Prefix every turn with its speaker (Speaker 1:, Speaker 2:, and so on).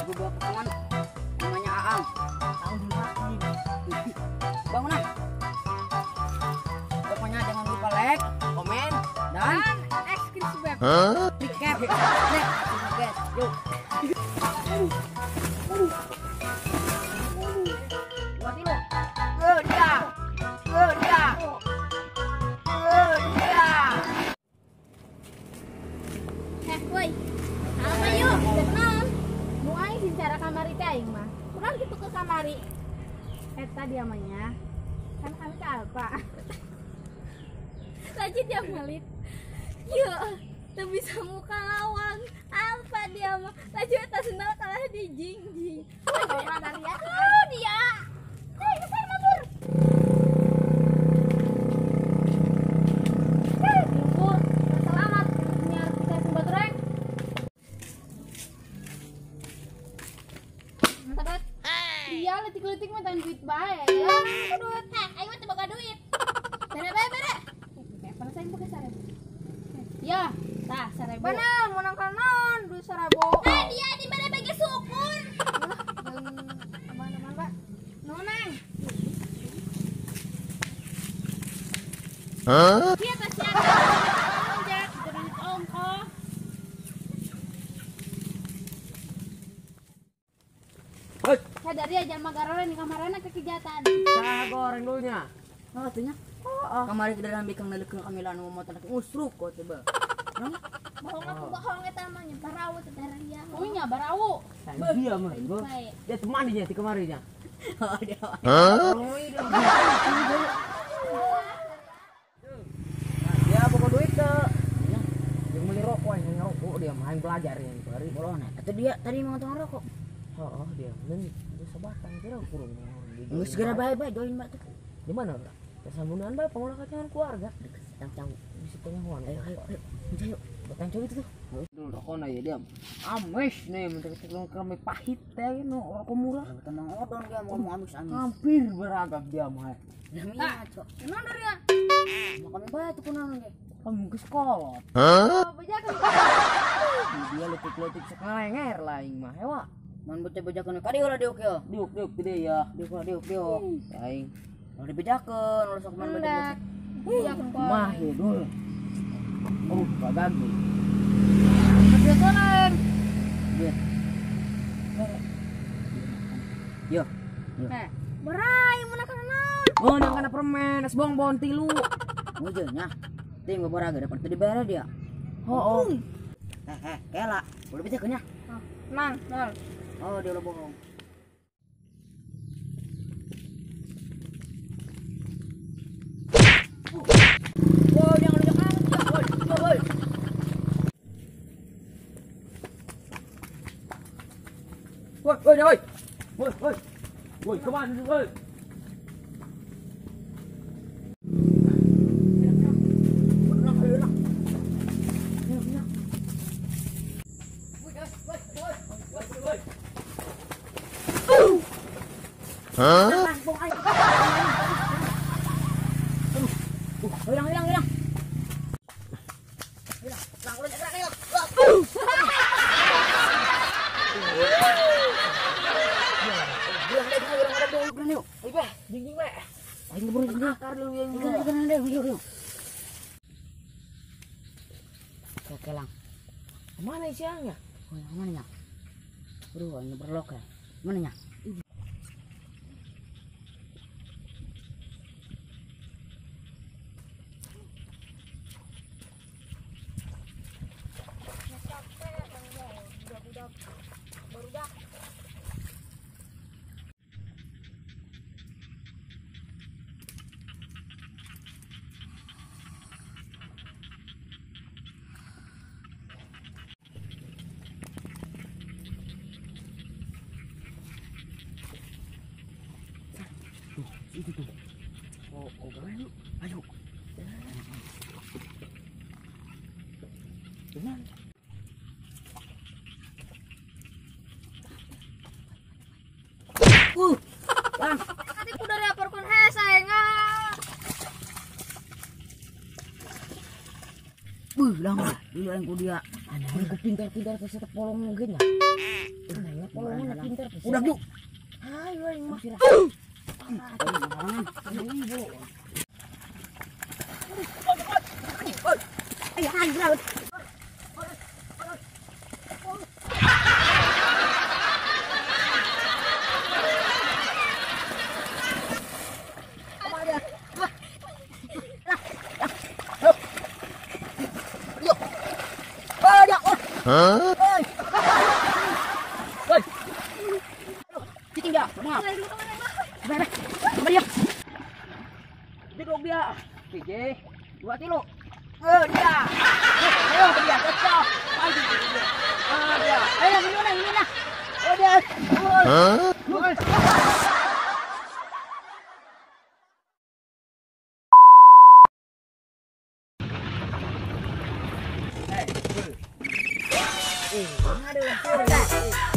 Speaker 1: Gua bawa potongan namanya Aang. Tahu dulu. Bangunan. Pokoknya jangan lupa like, komen, dan subscribe. Recap. Next, guys. Yuk.
Speaker 2: Woi. Apa yuk? Kenal. Nu aing sih cara kamari teh aing mah. Kurang gitu ke kamari. Eta dia mah nya. Kan kami ke Alfa. Lagi dia melit. Yuk, teu bisa muka lawang. Alfa dia mah. Laju eta sendal kalah di jingjing. Laju dia. Dia. Hei, besar mabur. Hei, selamat. Nyiar kita sumbat reng. Dia letik-letik mah tan duit bae. Ya, duit. Heh, aing mah teu boga duit. Bere bae bere. Kayak saya boga 1000. Ya, tah 1000.
Speaker 3: Bener, menang kanon duit 1000.
Speaker 2: Eh, dia di bere bege syukur.
Speaker 3: Aman-aman, Pak. Nonang.
Speaker 2: Hah? Dia tas sia. Jack, duit ongkoh.
Speaker 3: Sadar dia jangan magarore di kamarana kekejatan.
Speaker 4: Sah goreng dulunya.
Speaker 1: Oh, atunya. Oh. Kamari ke dalam bikang nalikeun kami lan mau motor usruk kok coba.
Speaker 2: Bohong aku bohong eta mah nya barawu teh dia.
Speaker 3: Oh nya barawu.
Speaker 4: Dia mah. Dia teman dia di kamarinya.
Speaker 1: Oh, dia.
Speaker 4: Hah? Dia bawa duit ke. Dia beli rokok, yang ngerokok dia main belajar yang bari.
Speaker 1: Bolona. Atau dia tadi mau ngotong rokok.
Speaker 4: Oh, dia ini sebatang kira kurung.
Speaker 1: Geus segera bae-bae join mbak tuh.
Speaker 4: Di mana, Bro? Kesambunan bae pengolah kacangan keluarga.
Speaker 1: Tang tahu.
Speaker 4: Bisa penyahuan.
Speaker 1: Ayo ayo ayo. Ayo.
Speaker 4: Batang cowok itu tuh. Dulu rokona ya dia. Ames nih mentek-tek kami pahit teh nu rokok murah.
Speaker 1: Tenang odon dia ngomong amis-amis.
Speaker 4: Hampir beragam dia mah.
Speaker 1: Nah, cok.
Speaker 3: Kenal dari ya?
Speaker 1: Makan bae tuh kunaon ge.
Speaker 4: Kamu ke sekolah.
Speaker 3: Hah?
Speaker 4: Dia letik-letik sekalenger lah aing mah hewa.
Speaker 1: Man bocah-bocakeun ka dieu lah diuk ya.
Speaker 4: Diuk diuk gede ya.
Speaker 1: Diuk lah diuk diuk.
Speaker 4: Aing.
Speaker 1: Ulah dibejakeun, ulah sok man bocah.
Speaker 4: Mah dul. Oh, kagak.
Speaker 3: Bejakeun.
Speaker 1: Duit. Yo.
Speaker 3: Heh, berai mun kana naon?
Speaker 4: Oh, nang kana permen, es bongbon tilu.
Speaker 1: Mujur nya. Ting babaraga dapat teu dibere dia.
Speaker 4: Hooh.
Speaker 1: Eh, kela. Ulah bejakeun nya.
Speaker 3: Mang, nol.
Speaker 1: Oh, dia udah bohong. Wow, dia ngelunjak amat. Woi, woi.
Speaker 4: Woi, woi, woi. Woi, woi. Woi, kemana woi?
Speaker 1: Hah? Hilang, hilang, hilang. Hilang, hilang, hilang.
Speaker 4: Mana isiannya?
Speaker 1: Mana nya? Bro, ini berlok ya. Mana nya?
Speaker 4: Itu tuh. Oh, oh, ayo. Gimana?
Speaker 1: Lang.
Speaker 3: Nanti ku dari aporkun hese enggak.
Speaker 1: Lang lah, dulu aing ku dia.
Speaker 4: Aneh ku pintar-pintar ke setep polong ge nya. Aneh polong.
Speaker 1: Pinter.
Speaker 4: Udah yuk.
Speaker 1: Ayo aing mah. Ayo anjir.
Speaker 4: Hah? Woi. Cicing dia, maaf. Dia. Duduk dia. PJ, 2 kilo. Dia. Ayo dia, cocok. Maju dia. Ah, dia.
Speaker 1: Ayo gimana gimana?
Speaker 4: Oh, dia. Hah?
Speaker 1: Aduh.